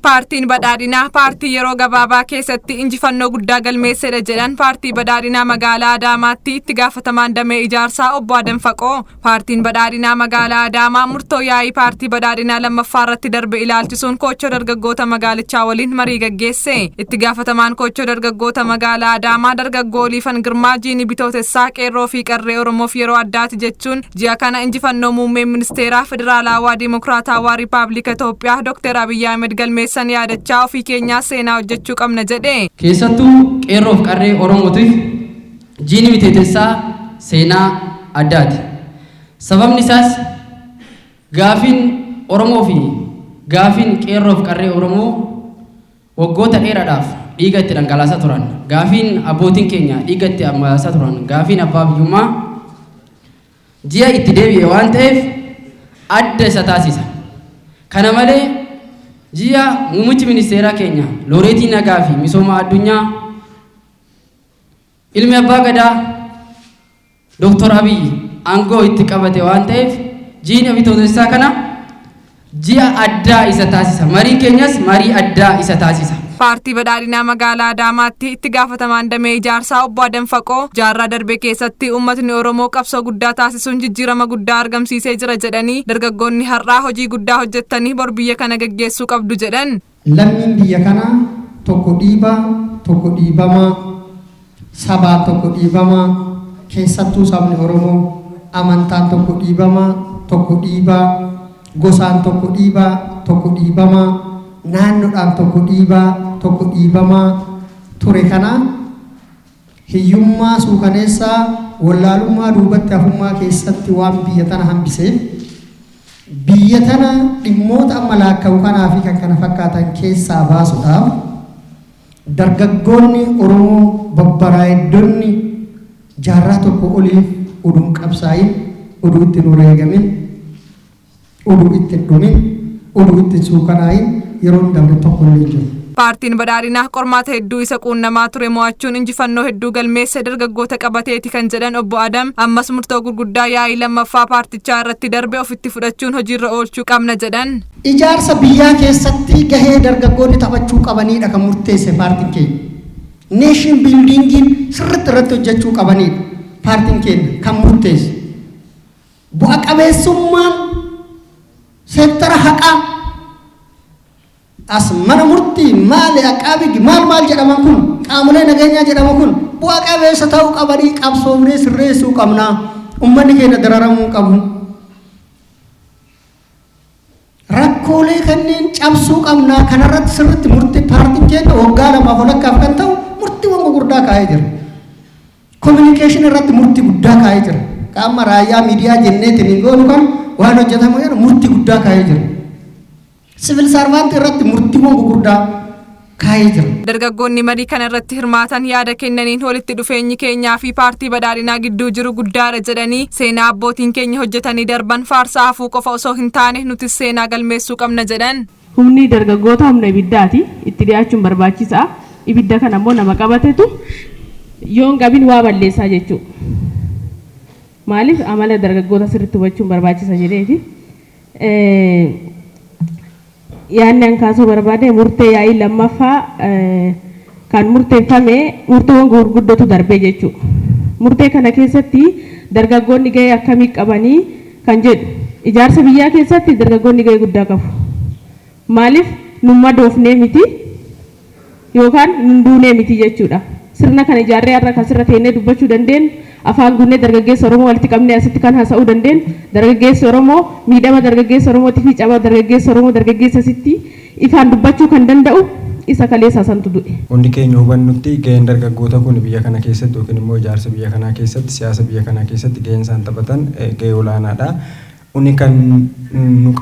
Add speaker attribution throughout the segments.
Speaker 1: Paartiin Badhaadhinaa paartii yeroo gabaabaa keessatti injifannoo guddaa galmeessedha jedhan Paartii Badhaadhinaa Magaalaa Adaamaatti itti gaafatamaan damee ijaarsaa Obbo Adam Faqoo. Paartiin Badhaadhinaa Magaalaa Adaamaa murtoo yaa'ii Paartii Badhaadhinaa lammaffaa irratti darbe ilaalchisuun koochoo dargaggoota magaalichaa waliin marii gaggeesse. Itti gaafatamaan koochoo dargaggoota Magaalaa Adaamaa dargaggoo Liifan Girmaa jiini Bitootessaa qeerroo fi qarree Oromoof yeroo addaati jechuun ji'a kana injifannoo muummeen ministeeraa Federaalaawaa Dimokiraataawaa Riippaabilika Itoophiyaa Dr. Abiyyi Ahmed galmeessan yaadachaa ofii keenyaa seenaa hojjechuu qabna jedhe.
Speaker 2: Keessattuu qeerroof qarree Oromootiif jiini Bitootessaa seenaa addaati. Sababni isaas gaafiin Oromoo fi gaafiin qeerroof qarree Oromoo waggoota dheeraadhaaf dhiiga itti dhangalaasaa turan, gaafiin abbootiin keenya dhiiga itti dhangalaasaa turan, gaafiin abbaa biyyummaa ji'a itti deebi'e waan ta'eef adda isa taasisa. Kana malee ji'a muummichi ministeeraa keenya looreetii nagaa fi misooma addunyaa ilmi abbaa gadaa Dr. Abiy aangoo itti qabate waan ta'eef ji'a Bitootessaa kana ji'a addaa isa taasisa. Mariin keenyas marii addaa isa taasisa.
Speaker 1: Paartii Badhaadhinaa Magaalaa Adaamaatti itti gaafatamaan damee ijaarsaa Obbo Adam Faqoo jaarraa darbe keessatti uummatni Oromoo qabsoo guddaa taasisuun jijjiirama guddaa argamsiisee jira jedhanii dargaggoonni har'aa hojii guddaa hojjettanii bor biyya kana gaggeessuu qabdu jedhan.
Speaker 3: Lammiin biyya kanaa tokko dhiibaa, tokko dhiibamaa, sabaan tokko dhiibamaa, keessattuu sabni Oromoo amantaan tokko dhiibamaa, tokko dhiibaa, gosaan tokko dhiibaa, tokko dhiibamaa, naannoodhaan tokko dhiibaa, tokko dhiibamaa ture kana hiyyummaa suukaneessaa wallaalummaa duubatti hafummaa keessatti waan biyya tana hambiseef biyya tana dhimmoota amma laakka'u kanaa fi kan kana fakkaatan keessaa baasuudhaaf dargaggoonni Oromoo babbaraayeddoonni jaarraa tokko oliif uduun qabsaa'in, uduu itti hin wareegamin, uduu itti hin dhumin, uduu itti hin suukanaa'in yeroon dabre tokko illee hin jiru.
Speaker 1: Paartiin Badhaadhinaa qormaata hedduu isa quunnamaa ture mo'achuun injifannoo hedduu galmeesse dargaggoota qabateeti kan jedhan Obbo Adam ammas murtoo gurguddaa yaa'ii lammaffaa paartichaa irratti darbe ofitti fudhachuun hojiirra oolchuu qabna jedhan.
Speaker 3: Ijaarsa biyyaa keessatti gahee dargaggoonni taphachuu qabanidha kan murteesse paartiin keenya. Nation buildingiin sirriitti irratti hojjechuu qabanidha paartiin keenya kan murteesse. Bu'a qabeessummaan seektara haqaa as mana murtii maali aqaabigi maal maal jedhaman kun qaamolee nageenyaa jedhama kun bu'a qabeessa ta'uu qabanii qabsoofnee sirreessuu qabna. Uummanni keenya dararamuu qabu. Rakkoolee kanneen cabsuu qabna. Kanarratti sirriitti murtii paartiin keenya waggaa lamaaf walakkaaf kan ta'u murtiiwwan gurguddaa kaa'ee jira. Communication irratti murtii guddaa kaa'ee jira. Qaama raayyaa miidiyaa jenneetiin hin goonu kan waan hojjetamu jedhu murtii guddaa kaa'ee jira. Civil servant irratti murtiiwwan gurguddaa kaa'ee jira.
Speaker 1: Dargaggoonni marii kana irratti hirmaatan yaada kennaniin walitti dhufeenyi keenyaa fi paartii badhaadhinaa gidduu jiru guddaadha jedhanii seenaa abbootiin keenya hojjetanii darban faarsaa hafuu qofa osoo hin taane nutis seenaa galmeessuu qabna jedhan.
Speaker 4: Humni dargaggoota humna ibiddaati. Itti dhiyaachuun barbaachisaa. Ibidda kana immoo nama qabatetu yoon qabin waa balleessaa jechuudha. Maaliif amala dargaggoota sirriitti hubachuun barbaachisa jedheeti. Yaadni an kaasuu barbaade murtee yaa'ii lammaffaa kan murteeffame murteewwan gurguddootu darbee jechuudha. Murtee kana keessatti dargaggoonni gahee akkamii qabanii kan jedhu ijaarsa biyyaa keessatti dargaggoonni gahee guddaa qabu. Maaliif nun madoofnee miti yookaan nun duunee miti jechuudha. Sirna kana ijaarree har'a kan sirra teennee dubbachuu dandeenyu afaan guunnee dargaggeessa Oromoo walitti qabnee asitti kan haasa'uu dandeenyu dargaggeessi Oromoo miidhama dargaggeessa Oromootii fi cabaa dargaggeessa Oromoo dargaggeessa asitti ifaan dubbachuu kan danda'u isa kaleessaa santu du'e.
Speaker 5: Hundi keenya hubannutti gaheen dargaggoota kun biyya kana keessatti yookiin immoo ijaarsa biyya kanaa keessatti siyaasa biyya kanaa keessatti gaheen isaan taphatan gahee olaanaadha. Uni kan nu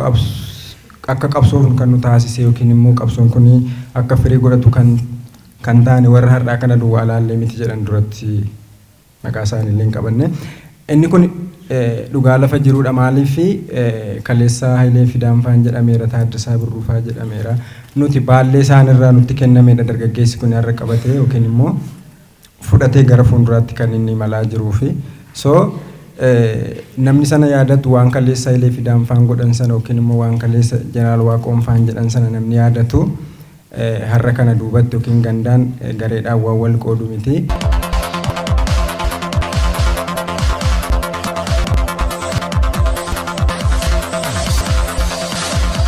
Speaker 5: akka qabsoofnu kan nu taasise yookiin immoo qabsoon kun akka firii godhatu kan taane warra har'aa kana duwwaa laallee miti jedhan duratti maqaa isaanii illee hin qabanne. Inni kun dhugaa lafa jiruudha. Maaliif kaleessa Hayilee Fidaanfaan jedhameera, Taaddasaa Birruufaa jedhameera. Nuti baallee isaanirraa nutti kennamedha dargaggeessi kun har'a qabatee yookiin immoo fudhatee gara fuulduraatti kan inni imalaa jiruu fi so namni sana yaadatu waan kaleessa Hayilee Fidaanfaan godhan sana yookiin immoo waan kaleessa Jeneraal Waaqoonfaan jedhan sana namni yaadatu. Har'a kana duubatti yookiin gandaan gareedhaan waan wal qoodu miti.